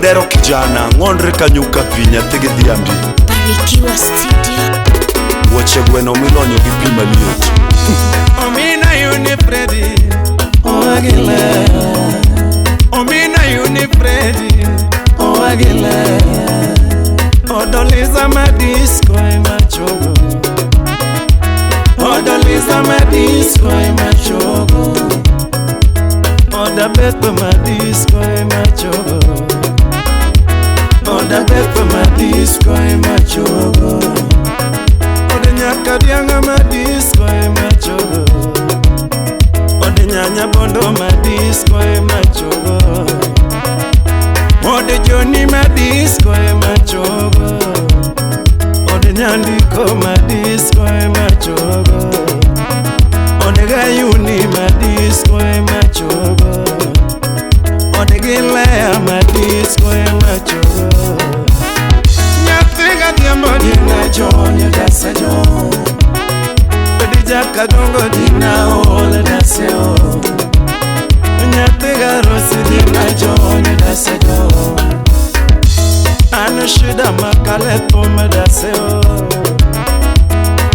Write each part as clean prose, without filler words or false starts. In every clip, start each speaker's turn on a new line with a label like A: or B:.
A: Odero kijana ng'onre kanyuka pi nyathi gi dhiambi.
B: Barikiwa Studio.
A: Wuoche gweno milonyo gi pi maliet.
C: Omina Unifredi,
D: Owagile,
C: Omina Unifredi,
D: owagile,
C: Odoliza madisco e machogo, Odoliza madisco e machogo, Odabeto madisco e machogo, Odabeto madisco e machogo, Odenyaka dianga madisco e machogo, Odenyanya bondo madisco e machogo. Ode Joni madisco e machogo, Ode Nyandiko madisco e machogo, Ode Gayuni madisco e machogo, Ode Gilea madisco e machogo. Nyathi gadhiambo
D: dina jonyo dasejo,
C: Odi jakadongo
D: dina ole daseo,
C: nyathi garosi
D: dina jonyo dasejo,
C: An shida makale thum daseo,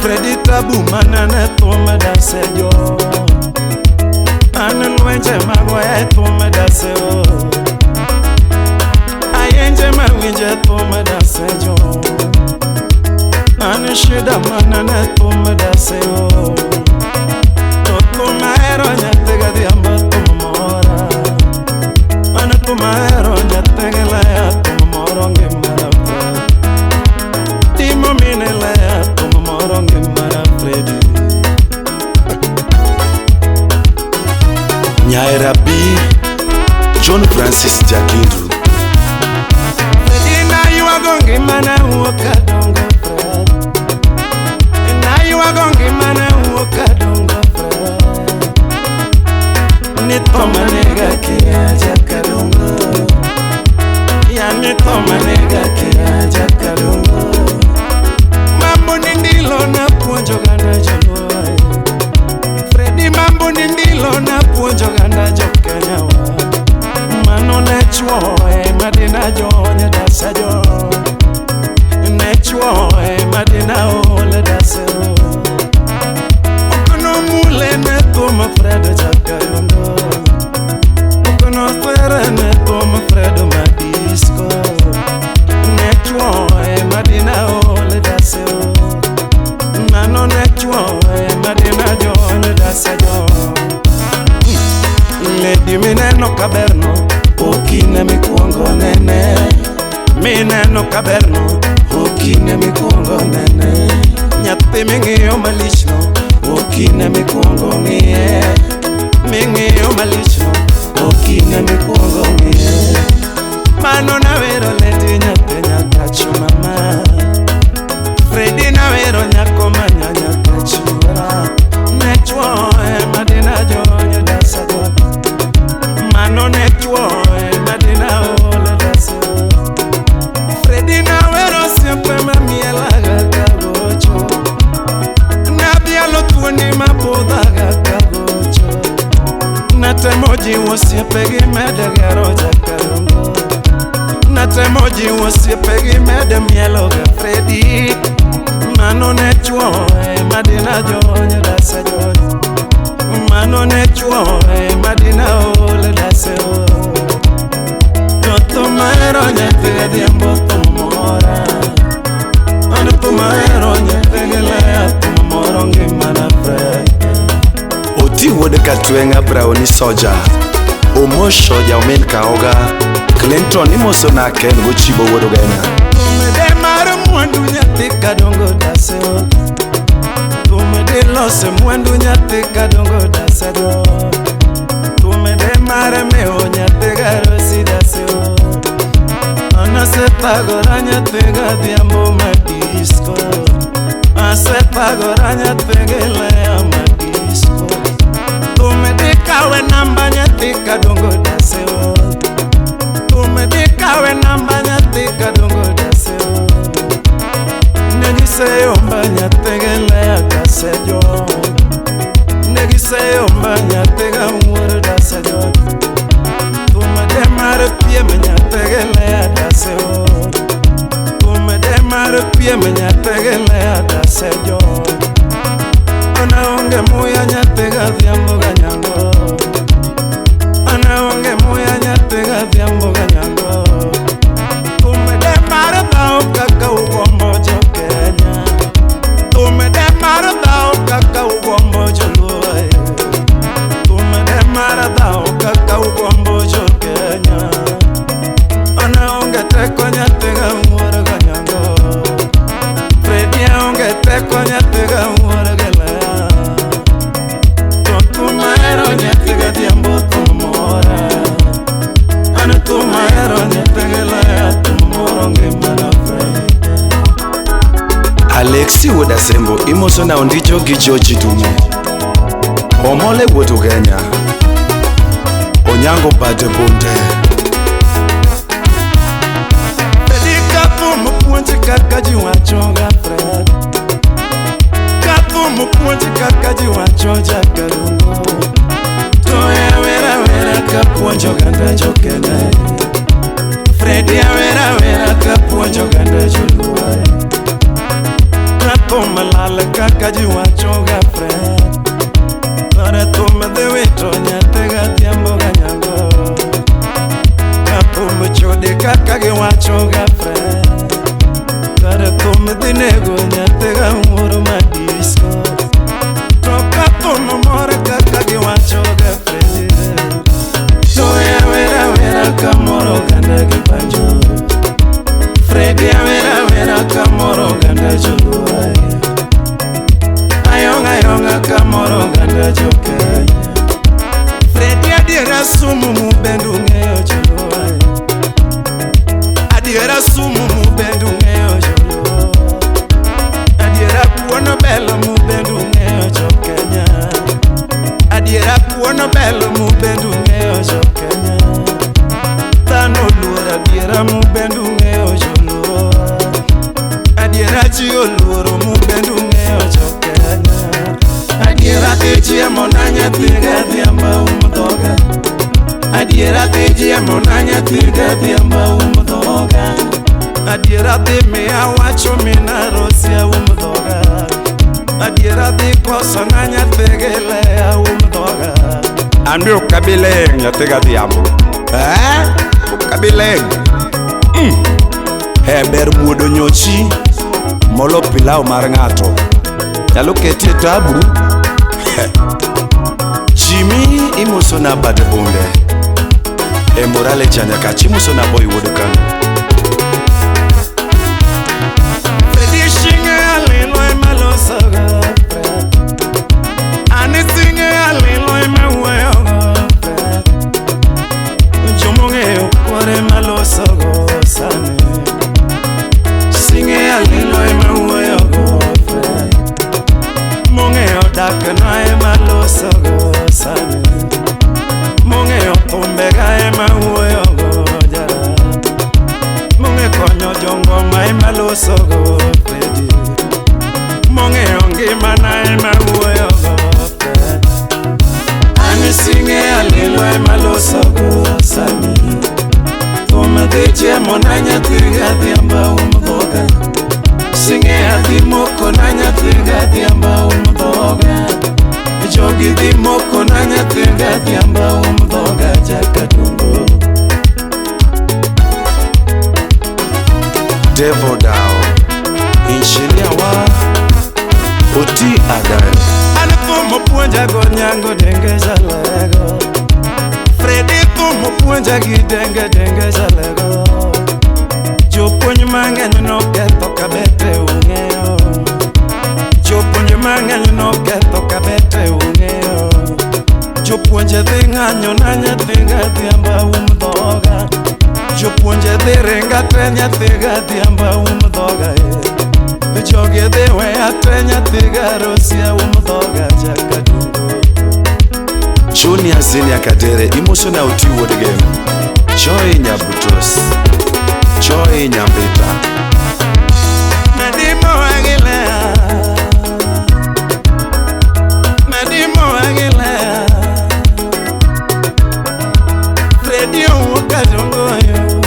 C: Fredi tabu manane thum dasejo, An lwenje magoya e thum daseo, Ayenje mawinje thum dasejo, An shida manane thum daseo, To thum ahero nyathi gadhiambo thum mora, An thum ahero nyathi gilea thum moro ngimana Fred. Timo mine lea thum moro ngimana Fredi.
A: Nyaera B, John Francis Jakindu.
C: Fredi naywago ngimana wuok kadongo Fred. Naywago ngimana wuok kadongo Fred. Ni tho manega kia jakadongo, ya ni tho manega kia jakadongo. Mambo ni ndilo napuonjo ganda joluo. Fredi mambo ni ndilo napuonjo ganda jokenya wa. Mano ne chuo e madina jonye dasajo, ne chuo e madina ole daseo. Okono mule ne thum Fredo jakayongo, Okono thwere ne thum Fredo madisco, ne chuo e madina ole daseo. Mano ne chuo e madina jonye dasajo. Lady mineno kaberno,
D: okine mikwongo nene,
C: mineno kaberno,
D: okine mikwongo nene,
C: nyathi ming'iyo malichno,
D: okine mikwongo ng'iye,
C: ming'iyo malichno,
D: okine mikwongo ng'iye,
C: Mano nawero lady nyathi nyakacho mama, Fredi nawero nyako manyanya kachura, ne chuo e madina jonyo dasago, Mano ne chuo e madina ole dasago. Fredi nawero osiepe mamielaga kagocho, Nabialo thuondi mabudhaga kagocho, Natemo jiwo osiepe gi mede gero jakadongo, Natemo jiwo osiepe gi mede mielo ga Fredi. Mano ne chuo e madina jonyo dase jonyo, Mano ne chuo e madina ole daseo. To thum ahero nyathi gadhiambo thum mora, An thum ahero nyathi gilea thum moro ngimana Fred.
A: Oti wuod Katweng'a Browni Soja. Omosho jaomin Kaoga. Clinton imoso na Ken gochibo wuod Ogenya.
C: Thum de mar mwandu nyathi kadongo daseo, Thum de loso mwandu nyathi kadongo dasejo, Thum de mar mewo nyathi garosi daseo. An asethagora nyathi gadhiambo madisco, Asethagora nyathi gilea madisco. Thum de kawe namba nyathi kadongo daseo, Thum de kawe namba nyathi kadongo daseo. Negiseyomba nyathi gilea dasejo, Negiseyomba nyathi gawuor dasejo. Thum de mar piem nyathi gilea daseo. Tumede mar piem nyathi gilea dasejo. Ana onge muya nyathi gadhiambo ganyango. Ana onge muya nyathi gadhiambo ganyango. Tumede mar dhao kaka ugombo jo Kenya. Tumede mar dhao kaka ugombo joluo. Tumede mar dhao kaka ugombo jo Kenya. Ana onge teko nyathi gawuoro ganyango. Fredi onge teko nyathi gawuoro gelea. To tumahero nyathi gadhiambo tumora. Ana tumahero nyathi gelea tumoro ngimana Fredi.
A: Alexi wuod Asembo imoso na Ondicho gi George Dumo. Omole wuod Ugenya. Onyango bade bunde.
C: Fredi kathum puonj kaka ji wacho ga Fred. Kathum puonj kaka ji wacho Jakarungo. To awera wera ka puonj oganda jo Kenya. Fredi awera wera ka puonj oganda joluo. Kathum lal kaka ji wacho ga Fred. Kare thum dhi wito nyathi gadhiambo ganyango. Kathum chode kaka giwacho ga Fred. Kare thum dhi nego nyathi gawuoro madisko. To kathum mor kaka giwacho ga Fred. To awera wera kamoro oganda gi banjo. Fredi awera wera kamoro oganda joluo. Ayonga ayonga kamoro oganda jo Kenya. Fredi adiera sumu mubendu ng'eyo joluo. Adiera sumu mubendu ng'eyo joluo. Adiera kuono belo mubendu ng'eyo jo Kenya. Adiera kuono belo mubendu ng'eyo jo Kenya. Dhano oluoro adiera mubendu ng'eyo joluo. Adiera ji oluoro mubendu ng'eyo jo Kenya. Adiera dhi chiemo na nyathi gadhiambo um dhoga. Adiera dhi chiemo na nyathi gadhiambo um dhoga. Adiera dhi miya wacho mina rosia um dhoga. Adiera dhi koso na nyathi gilea um dhoga.
A: An be ok abi leng' nyathi gadhiambo. Ok abi leng'. He ber muodo nyochi molo pilau mar ng'ato. Nyalo keti e tabu. Jimmy imoso na bade bunde. E morale cha Nyakach imoso na boy wuod Kano.
C: Fredi shinge alilo ema losogo Fred. Ani singe alilo ema wuoyogo Fred. Jomong'eyo kuore ema losogo sani. Singe alilo ema wuoyogo Fred. Mong'eyo dak na ema losogo sani. Mong'eyo thumbega ema wuoyogo jara. Mong'e konyo jongoma ema losogo Fredi. Mong'eyo ngimana ema wuoyogo Fred. Ani singe alilo ema losogo sani. Thum dhi chiemo na nyathi gadhiambo um dhoga. Singe adhi moko na nyathi gadhiambo um dhoga. Jogi dhi moko na nyathi gadhiambo um dhoga Jakadungo.
A: Devo Dao, Engineer wa Oti Adayo.
C: An thum puonja go nyango denge jalego. Fredi thum puonja gi denge denge jalego. Jopuonj mang'eny noketho kabete ung'eyo. Jopuonj mang'eny noketho kabete ung'eyo. Jopuonje dhi ng'anyo na nyathi gadhiambo um dhoga. Jopuonje dhi ringa te nyathi gadhiambo um dhoga. Jogi dhi weya te nyathi garosia um dhoga Jakadungo.
A: Junior Zinia Kadere imoso na Oti wuod Gem. Joy Nyabutos. Joy Nyambita.
C: Madimo agilea. Madimo agilea. Fredi owuok Kadongoyo.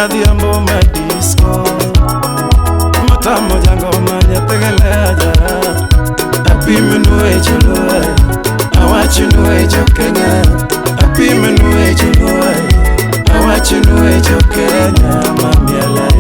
C: Adhiambo madisco Matamo jango manyategele ajara Apimenu e joluo Awachinu e jo Kenya Apimenu e joluo Awachinu e jo Kenya Mamiela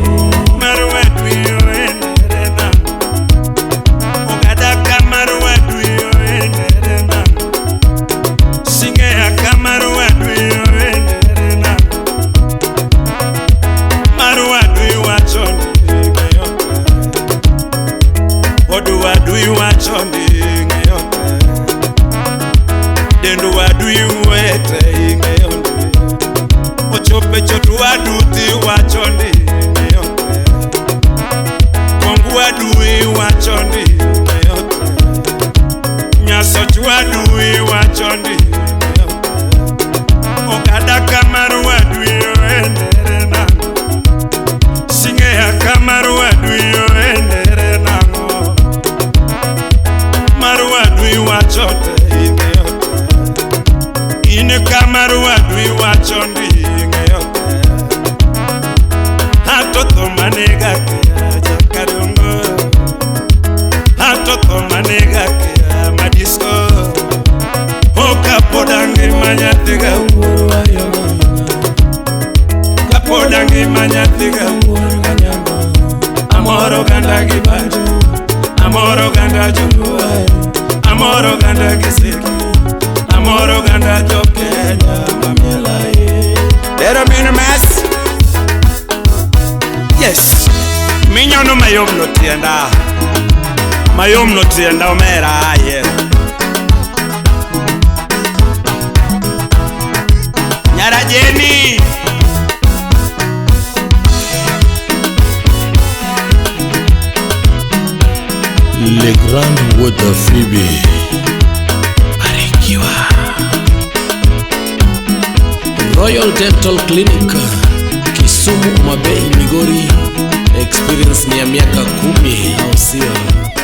A: Mayom no tienda omera aye. Nyara Jeni.
E: Le Grand Water Phoebe. Barikiwa. Royal Dental Clinic Kisumu, Mabei, Migori. Experience ni ya miaka 10 au sio?